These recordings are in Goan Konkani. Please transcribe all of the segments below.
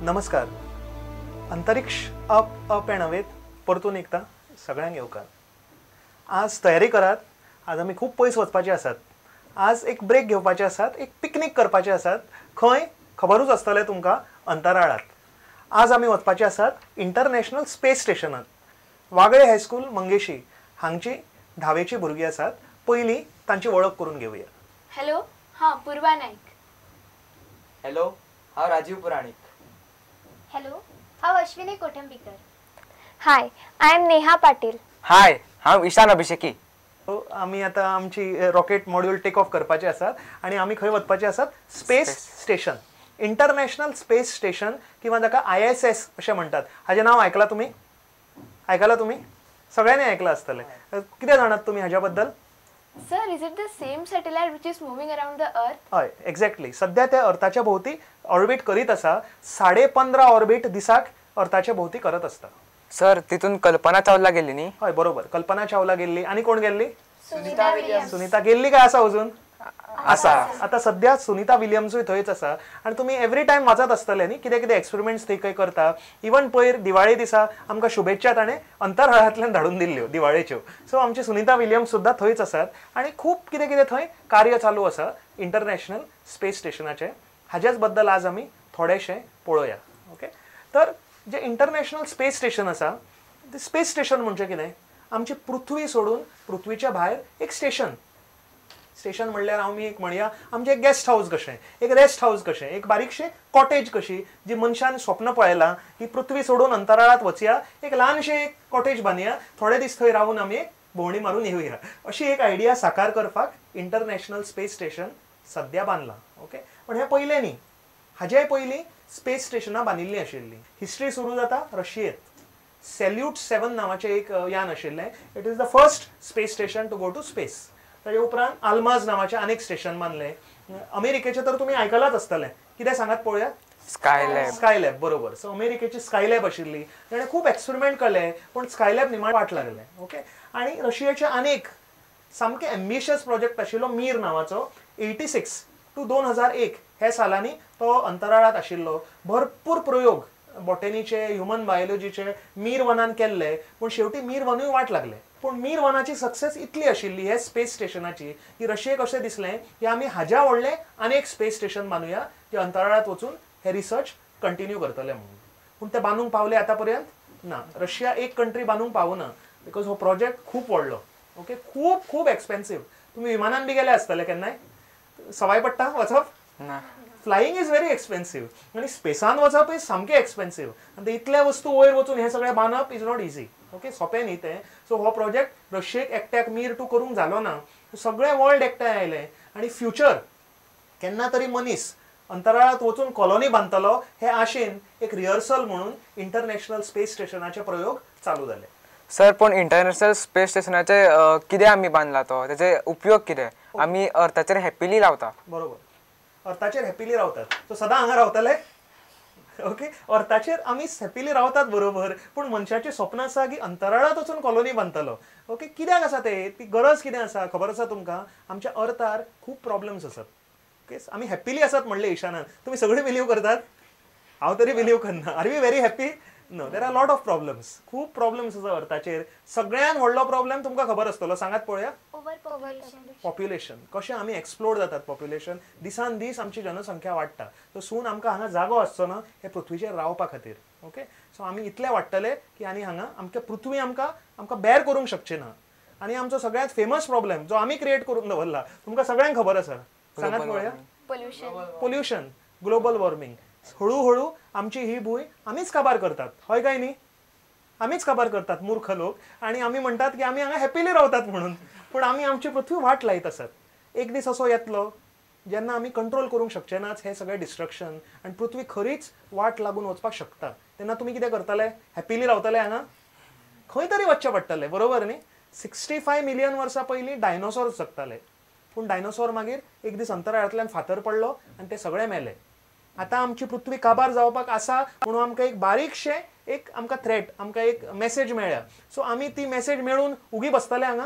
नमस्कार. अंतरिक्ष अप अप अँड अवेत परतून एकदां सगळ्यांक येवकार. आज तयारी करात, आज आमी खूब पयस वचपाचे आसात. आज एक ब्रेक घेवपाचे आसात, एक पिकनीक करपाचे आसात. खंय खबरूच आसतलें तुमकां, अंतराळात. आज आमी वचपाचे आसात इंटरनॅशनल स्पेस स्टेशनात. वागळे हायस्कूल मंगेशी हांगची धावेची भुरगीं आसात. पयलीं तांची वळख करून घेवया. हॅलो, हां पूर्वा नाईक. हॅलो, हांव राजीव पुराणीक. हॅलो, हांव Ashwini Kothambikar. Hi, I am Neha Patil. Hi, हांव ईशान अभिषेकी. आमी आतां आमची रॉकेट मॉड्यूल टेक ऑफ करपाचे आसात आनी आमी खंय वचपाचे आसात? Space station, international space station किंवा जाका ISS अशें म्हणटात. हाजें नांव आयकलां तुमी? आयकलां तुमी? सगळ्यांनी आयकलां आसतलें. कितें जाणात तुमी हाज्या बद्दल? Sir, is it the same satellite which is moving around the earth? हय, एक्झॅक्टली. सद्या ते अर्थाच्या भोवती ऑर्बिट करीत आसा. 15.5 ऑर्बिट दिसाक अर्थाच्या भोवती करत आसता. सर, तितून कल्पना चावला गेल्ली न्ही? हय, बरोबर, कल्पना चावला गेल्ली. आनी कोण गेल्ली? सुनीता विलियम्स. सुनीता गेल्ली काय आसा अजून? आसा. आतां सद्या सुनीता विलियम्सूय थंयच आसा. आनी तुमी एवरी टायम वाचत आसतले न्ही कितें कितें एक्सपेरिमेंट्स थंय खंय करता. इवन पयर दिवाळे दिसा आमकां शुभेच्छा ताणें अंतराळांतल्यान धाडून दिल्ल्यो दिवाळेच्यो. सो आमची सुनीता विलियम्स सुद्दां थंयच आसात आनी खूब कितें कितें थंय कार्य चालू आसा इंटरनॅशनल स्पेस स्टेशनाचें. हाज्याच बद्दल आज आमी थोडेशें पळोवया. ओके, तर जें इंटरनॅशनल स्पेस स्टेशन आसा, स्पेस स्टेशन म्हणजे कितें? आमची पृथ्वी सोडून पृथ्वीच्या भायर एक स्टेशन. स्टेशन म्हणल्यार आमी एक म्हणया आमचें एक गेस्ट हावस कशें, एक रेस्ट हावस कशें, एक बारीकशें कॉटेज कशी, जी मनशान स्वप्न पळयलां की पृथ्वी सोडून अंतराळांत वचया, एक ल्हानशें एक कॉटेज बांदया, थोडे दीस थंय रावून आमी एक भोंवडी मारून येवया, अशी एक आयडिया साकार करपाक इंटरनॅशनल स्पेस स्टेशन सद्या बांदलां. ओके, पण हें पयलें न्ही, हाजेय पयलीं स्पेस स्टेशनां बांदिल्लीं आशिल्लीं. हिस्ट्री सुरू जाता रशियेंत. सॅल्यूट 7 नांवाचें एक यान आशिल्लें. It is the first space station to go to space. ताजे उपरांत आल्माज नांवाचें आनीक स्टेशन बांदलें. अमेरिकेचें तर तुमी आयकलांच आसतलें. कितें सांगात पळोवया? स्कायलॅब. स्कायलॅब, बरोबर. सो अमेरिकेची स्कायलॅब आशिल्ली, ताणें खूब एक्सपेरिमेंट केले पूण स्कायलॅब निमाणें वाट लागलें. ओके, आनी रशियेचें आनीक सामकें एम्बिशियस प्रोजेक्ट आशिल्लो मीर नांवाचो. 86 to 2001 हे सालांनी तो अंतराळांत आशिल्लो. भरपूर प्रयोग बॉटनीचे, ह्युमन बायोलॉजीचे मीर 1 केल्ले, पूण शेवटी मीर 1 वाट लागले. पूण मीर 1ची सक्सेस इतली आशिल्ली हे स्पेस स्टेशनाची की रशियेक अशें दिसलें की आमी हाज्या व्हडलें आनी एक स्पेस स्टेशन बांदुया की अंतराळांत वचून हे रिसर्च कंटिन्यू करतले म्हणून. पूण ते बांदूंक पावले आतां पर्यंत ना. रशिया एक कंट्री बांदूंक पावना, because हो प्रोजेक्ट खूब व्हडलो. ओके, खूब खूब एक्सपेन्सीव. तुमी विमानान बी गेले आसतले केन्नाय? सवाय पडटा वचप ना. फ्लायींग is very expensive आनी स्पेसान वचप is सामकें एक्सपेन्सीव. आनी ते इतले वस्तू वयर वचून हें सगळें बांदप is not easy. Okay, सोंपें न्ही तें. सो हो प्रोजेक्ट रशियेक एकट्याक मीर 2 करूंक जालो ना. सगळें वर्ल्ड एकठांय आयलें आनी फ्युचर केन्ना तरी मनीस अंतराळांत वचून कॉलॉनी बांदतलो हे आशेन एक रिहर्सल म्हणून इंटरनॅशनल स्पेस स्टेशनाचे प्रयोग चालू जाले. सर, पूण इंटरनॅशनल स्पेस स्टेशनाचे कितें आमी बांदला तो, तेजे उपयोग कितें? आमी अर्थाचेर हॅपिली रावता. बरोबर, अर्थाचेर हॅपिली रावतात. सो सदां हांगा रावतले? ओके, अर्थाचेर आमी हॅपिली रावतात बरोबर, पूण मनशाचें स्वप्न आसा की अंतराळांत वचून कॉलॉनी बांदतलो. ओके, कित्याक आसा तें, ती गरज कितें आसा खबर आसा तुमकां? आमच्या अर्थार खूब प्रॉब्लम्स आसात. ओके, आमी हॅपिली आसात म्हणलें ईशानान, तुमी सगळीं बिलीव करतात? हांव तरी बिलीव करना. Are we very happy? No, there are lot of problems. खूब प्रॉब्लम्स आसा अर्थाचेर. सगळ्यान व्हडलो प्रॉब्लम तुमकां खबर आसतलो, सांगात पळोवया. पॉप्युलेशन. कशें आमी एक्सप्लोर जातात पॉप्युलेशन, दिसान दीस आमची जनसंख्या वाडटा. सो सून आमकां हांगा जागो आसचो ना हे पृथ्वीचेर रावपा खातीर. ओके, सो आमी इतले वाडटले की आनी हांगा आमकां पृथ्वी आमकां आमकां बेर करूंक शकची ना. आनी आमचो सगळ्यांत फेमस प्रॉब्लम जो आमी क्रिएट करून दवरला, तुमकां सगळ्यांक खबर आसा, सांगात पळोवया. पोल्युशन. Pollution, global warming. हळूहळू आमची ही भूंय आमीच काबार करतात. हय काय न्ही? आमीच काबार करतात मूर्ख लोक. आनी आमी म्हणटात की आमी हांगा हॅपिली रावतात म्हणून, पूण आमी आमची पृथ्वी वाट लायत आसात. एक दीस असो येतलो जेन्ना आमी कंट्रोल करूंक शकचे नाच हें सगळें डिस्ट्रक्शन, आनी पृथ्वी खरीच वाट लागून वचपाक शकता. तेन्ना तुमी कितें करतले? हॅपिली रावतले हांगा? खंय तरी वचचें पडटलें, बरोबर न्ही? 65 मिलियन वर्सां पयलीं डायनोसॉर जगताले, पूण डायनोसॉर मागीर एक दीस अंतराळांतल्यान फातर पडलो आनी ते सगळे मेले. आतां आमची पृथ्वी काबार जावपाक आसा म्हणून आमकां एक बारीकशें एक आमकां थ्रेट, आमकां एक मॅसेज मेळ्ळ्या. सो आमी ती मॅसेज मेळून उगी बसतले हांगा?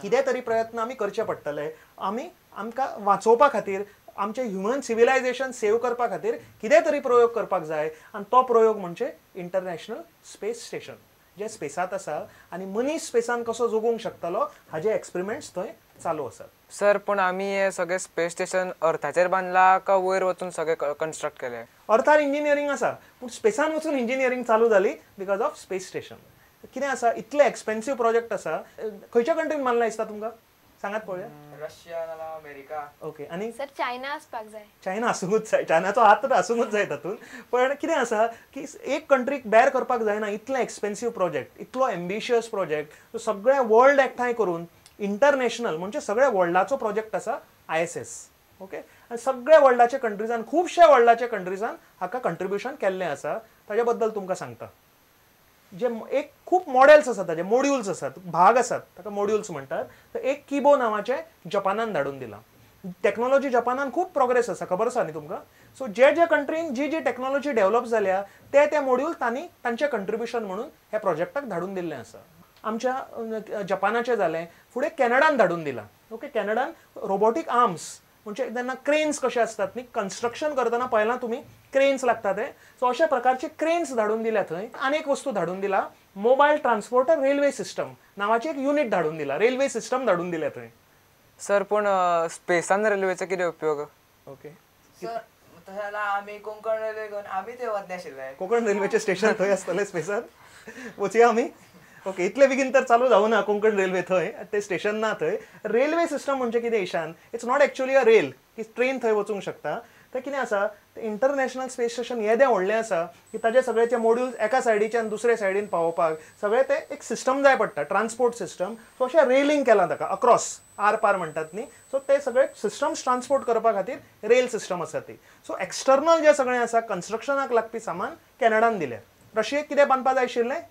कितें तरी प्रयत्न आमी करचे पडटले. आमी आमकां वाचोवपा खातीर आमचें ह्युमन सिविलायझेशन सेव करपा खातीर कितें तरी प्रयोग करपाक जाय आनी तो प्रयोग म्हणजे इंटरनॅशनल स्पेस स्टेशन जे स्पेसांत आसा आनी मनीस स्पेसान कसो जगूंक शकतलो हाजे एक्सपेरिमेंट्स थंय चालू आसात. सर पूण आमी हे सगळे स्पेस स्टेशन अर्थाचेर बांदला का वयर वचून सगळे कन्स्ट्रक्ट केले? अर्थार इंजिनियरींग आसा पूण स्पेसान वचून इंजिनियरींग चालू जाली because of space station. कितें आसा इतले एक्सपेन्सीव प्रोजेक्ट आसा. खंयच्या कंट्रीन बांदला दिसता तुमकां सांगात पळोवया? रशिया नाल्यार अमेरिका. ओके आनी सर चायना आसपाक जाय. चायना आसूंकूच जाय, चायनाचो हात तर आसूंकूच जाय तातूंत. पण कितें आसा की एक कंट्रीक बेर करपाक जायना इतलें एक्सपेन्सीव प्रोजेक्ट, इतलो एम्बिशियस प्रोजेक्ट. सगळें वर्ल्ड एकठांय करून इंटरनॅशनल म्हणजे सगळ्या वर्ल्डाचो प्रोजेक्ट आसा ISS. Okay आनी सगळ्या वर्ल्डाच्या कंट्रीजान खुबश्या वर्ल्डाच्या कंट्रीजान हाका कंट्रिब्युशन केल्लें आसा. ताजे बद्दल तुमकां सांगता. जे एक खूब मॉडेल्स आसात ताजे मॉड्युल्स आसात भाग आसात ताका मॉड्युल्स म्हणटात. तर एक किबो नांवाचें जपानान धाडून दिलां. टॅक्नोलॉजी जपानान खूब प्रोग्रेस आसा खबर आसा न्ही तुमकां. सो जे जे कंट्रीन जी जी टॅक्नोलॉजी डेव्हलप जाल्या ते ते मॉड्यूल तांणी तांचें कंट्रिब्युशन म्हणून ह्या प्रोजेक्टाक धाडून दिल्लें आसा. आमच्या जपानाचें जालें, फुडें कॅनडान धाडून दिलां. ओके कॅनडान रोबोटीक आर्म्स म्हणजे जेन्ना क्रेन्स कशे आसतात न्ही कन्स्ट्रक्शन करतना पळयलां तुमी क्रेन्स लागता ते, सो अशा प्रकारचे क्रेन्स धाडून दिल्या थंय. आनी एक वस्तू धाडून दिला मोबायल ट्रान्सपोर्टर रेल्वे सिस्टम नांवाची एक युनीट धाडून दिला, रेल्वे सिस्टम धाडून दिल्या थंय. सर पूण स्पेसान रेल्वेचो कितें उपयोग? ओके सर तशें जाल्यार आमी कोंकण रेल्वे घेवन आमी थंय वतले आशिल्ले. कोंकण रेल्वेचें स्टेशन थंय आसतलें स्पेसान वचया आमी. ओके इतले बेगीन तर चालू जावना कोंकण रेल्वे थंय, ते स्टेशन ना थंय. रेल्वे सिस्टम म्हणजे कितें Ishan, it's not actually a rail की ट्रेन थंय वचूंक शकता. तें कितें आसा इंटरनॅशनल स्पेस स्टेशन येदें व्हडलें आसा की ताजे सगळ्याचे मॉड्युल्स एका सायडीच्यान दुसऱ्या सायडीन पावोवपाक सगळें तें एक सिस्टम जाय पडटा, ट्रान्सपोर्ट सिस्टम. सो अशें रेलिंग केलां ताका अक्रॉस आर पार म्हणटात न्ही. सो ते सगळे सिस्टम्स ट्रान्सपोर्ट करपा खातीर रेल सिस्टम आसा ती. सो एक्सटर्नल जें सगळें आसा कन्स्ट्रक्शनाक लागपी सामान कॅनडान दिलें. रशियेक कितें बांदपा जाय आशिल्लें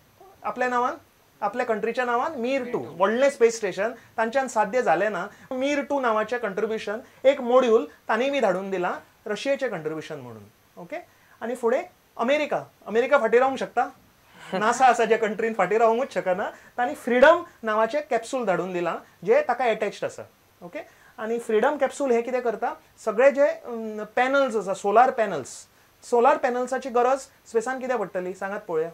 आपल्या नांवान, आपल्या कंट्रीच्या नांवान मीर 2 व्हडलें स्पेस स्टेशन तांच्यान साध्य जालें ना. मीर 2 नांवाचें कंट्रिब्युशन एक मॉड्यूल तांणी बी धाडून दिलां रशियेचें कंट्रिब्युशन म्हणून. ओके आनी फुडें अमेरिका, अमेरिका फाटीं रावंक शकता? नासा आसा ज्या कंट्रीन फाटीं रावंकूच शकना. तांणी फ्रिडम नांवाचें कॅप्सूल धाडून दिलां जें ताका एटॅच्ड आसा. ओके आनी फ्रिडम कॅप्सूल हें कितें करता सगळे जे पॅनल्स आसा सोलार पॅनल्स, सोलार पॅनल्साची गरज स्पेसान कित्याक पडटली सांगात पळोवया?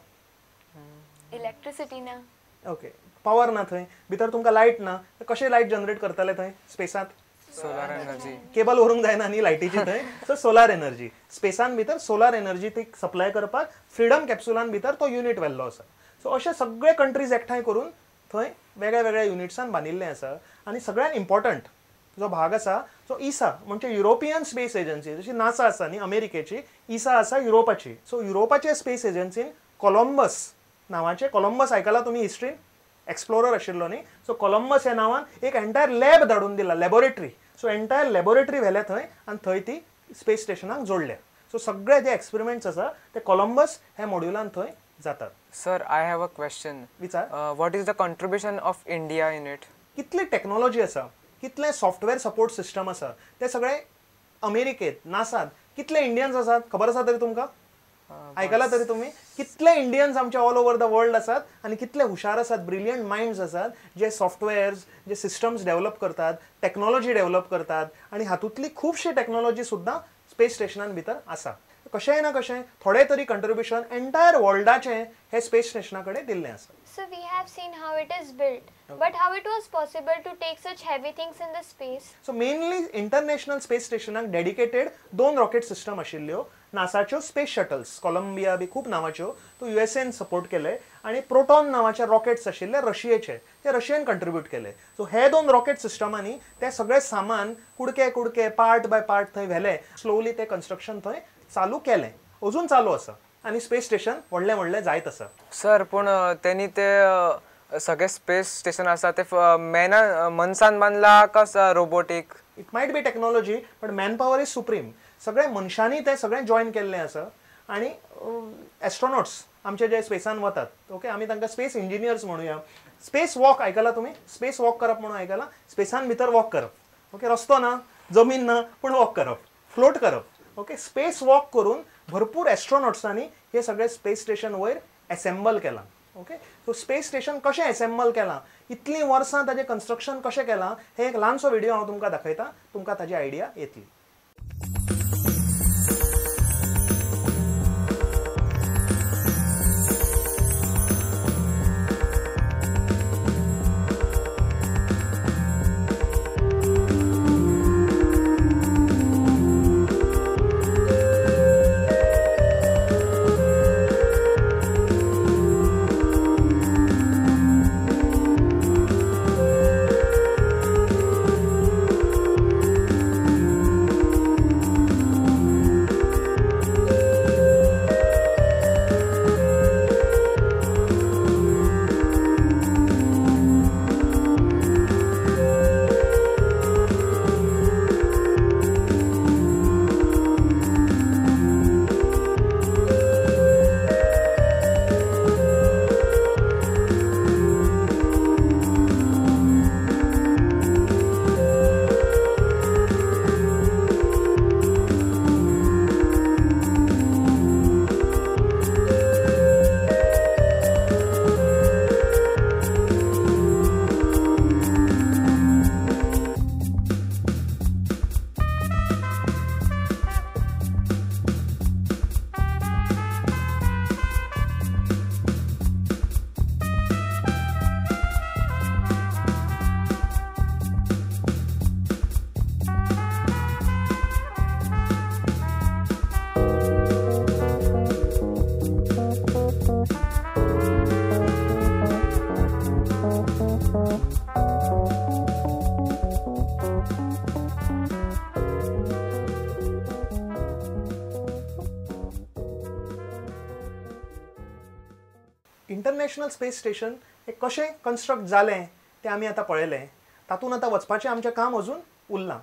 इलेक्ट्रिसिटी ना. ओके पावर ना थंय भितर, तुमकां लायट ना, कशें लायट जनरेट करतले थंय स्पेसांत? सोलार एनर्जी केबल व्हरूंक जायना न्ही लायटीची थंय. सो सोलार एनर्जी स्पेसान भितर सोलार एनर्जी ती सप्लाय करपाक फ्रिडम कॅप्सुलान भितर तो युनीट व्हेल्लो आसा. सो अशे सगळे कंट्रीज एकठांय करून थंय वेगळ्या वेगळ्या युनिट्सान बांदिल्लें आसा. आनी सगळ्यान इम्पॉर्टंट जो भाग आसा जो इसा म्हणजे युरोपियन स्पेस एजन्सी, जशी नासा आसा न्ही अमेरिकेची, इसा आसा युरोपाची. सो युरोपाचे स्पेस एजन्सीन कोलंबस नांवाचें, कोलंबस आयकला तुमी हिस्ट्रीन, एक्सप्लोरर आशिल्लो न्ही. सो कोलंबस ह्या नांवान एक एंटायर लॅब धाडून दिला, लॅबोरेटरी. सो एंटायर लॅबोरेटरी व्हेल्या थंय आनी थंय ती स्पेस स्टेशनाक जोडल्या. सो सगळे जे एक्सपेरिमेंट्स आसा ते कोलंबस ह्या मॉड्युलान थंय जातात. Sir I have a question. विचार. What is the contribution of India in it? कितली टॅक्नोलॉजी आसा, कितलें सॉफ्टवेअर सपोर्ट सिस्टम आसा ते सगळे अमेरिकेत नासात. कितले इंडियन्स आसात खबर आसा तरी तुमकां? आयकला तरी तुमी? कितले इंडियन्स आमचे ऑल ओवर the world आसात आनी कितले हुशार आसात, ब्रिलियंट मायंड्स आसात जे सॉफ्टवेअर्स जे सिस्टम्स डेव्हलप करतात, टॅक्नोलॉजी डेव्हलप करतात आनी हातूंतली खुबशी टॅक्नोलॉजी सुद्दां स्पेस स्टेशनान भितर आसा. कशेंय ना कशें थोडें तरी कंट्रिब्युशन एंटायर वर्ल्डाचें हे स्पेस स्टेशना कडेन दिल्लें आसा. So we have seen how it is built, but how it was possible to take such heavy things in the space? So mainly international space स्टेशनाक dedicated 2 rocket system आशिल्ल्यो नासाच्यो, स्पेस शटल्स कोलंबिया बी खूब नांवाच्यो, तो युएसएन सपोर्ट केले आनी प्रोटॉन नांवाचे रॉकेट्स आशिल्ले रशियेचे, ते रशियन कंट्रिब्यूट केले. सो हे 2 रॉकेट सिस्टमांनी ते सगळे सामान कुडके कुडके पार्ट बाय पार्ट थंय व्हेले, स्लोवली ते कन्स्ट्रक्शन थंय चालू केलें, अजून चालू आसा आनी स्पेस स्टेशन व्हडलें व्हडलें जायत आसा. सर पूण तेणी ते सगळे स्पेस स्टेशन आसा ते मॅना मनसान बांदला का robotic? It might be technology but man power is supreme. सगळे मनशांनी ते सगळें जॉयन केल्लें आसा आनी एस्ट्रोनॉट्स आमचे जे स्पेसान वतात, ओके आमी तांकां स्पेस इंजिनियर्स म्हणुया. स्पेस वॉक आयकला तुमी? स्पेस वॉक करप म्हणून आयकला? स्पेसान भितर वॉक करप. ओके रस्तो ना, जमीन ना, पूण वॉक करप, फ्लोट करप. ओके स्पेस वॉक करून भरपूर एस्ट्रोनॉट्सांनी हे सगळे स्पेस स्टेशन वयर एसेंबल केलां. ओके सो स्पेस स्टेशन कशें एसेंबल केलां, इतलीं वर्सां ताजें कन्स्ट्रक्शन कशें केलां, हे एक ल्हानसो व्हिडियो हांव तुमकां दाखयता, तुमकां ताजी आयडिया येतली. इंटरनॅशनल स्पेस स्टेशन हें कशें कन्स्ट्रक्ट जालें तें आमी आतां पळयलें. तातूंत आतां वचपाचें आमचें काम अजून उरलां.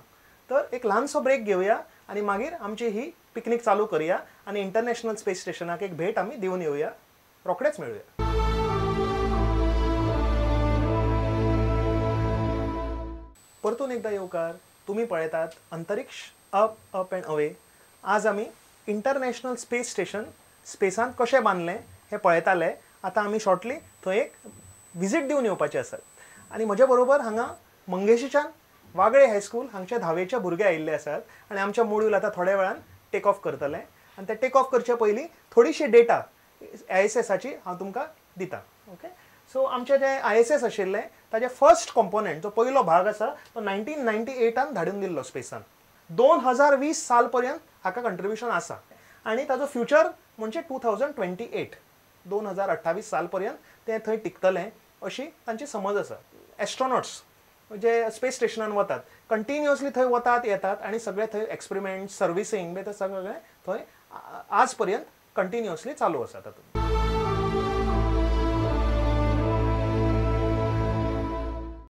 तर एक ल्हानसो ब्रेक घेवया आनी मागीर आमची ही पिकनीक चालू करुया आनी इंटरनॅशनल स्पेस स्टेशनाक एक भेट आमी दिवन येवया. रोखडेच मेळुया. परतून एकदा येवकार. तुमी पळयतात अंतरिक्ष अप अप अँड अवे. आज आमी इंटरनॅशनल स्पेस स्टेशन स्पेसांत कशें बांदलें हें पळयताले. आतां आमी शॉर्टली थंय एक विजीट दिवन येवपाचे आसात. आनी म्हजे बरोबर हांगा मंगेशीच्यान वागळे हायस्कूल हांगचे धावेचे भुरगे आयिल्ले आसात आनी आमच्या मोड्यूल आतां थोड्या वेळान टेक ऑफ करतलें. आनी ते टेक ऑफ करचे पयलीं थोडीशी डेटा ISSाची हांव तुमकां दिता. ओके, सो आमचें जें ISS आशिल्लें ताजें फर्स्ट कॉम्पोनंट जो पयलो भाग आसा तो 1998 धाडून दिल्लो स्पेसान. 2020 साल पर्यंत हाका कंट्रिब्युशन आसा आनी ताजो फ्युचर म्हणजे 2028 2028 साल पर्यंत तें थंय टिकतलें अशी तांची समज आसा. एस्ट्रोनॉट्स जे स्पेस स्टेशनान वतात कंटिन्युअसली थंय वतात येतात आनी सगळे थंय एक्सपेरिमेंट सर्विसींग बी ते सगळें थंय आज पर्यंत कंटिन्युअसली चालू आसा. तातूंत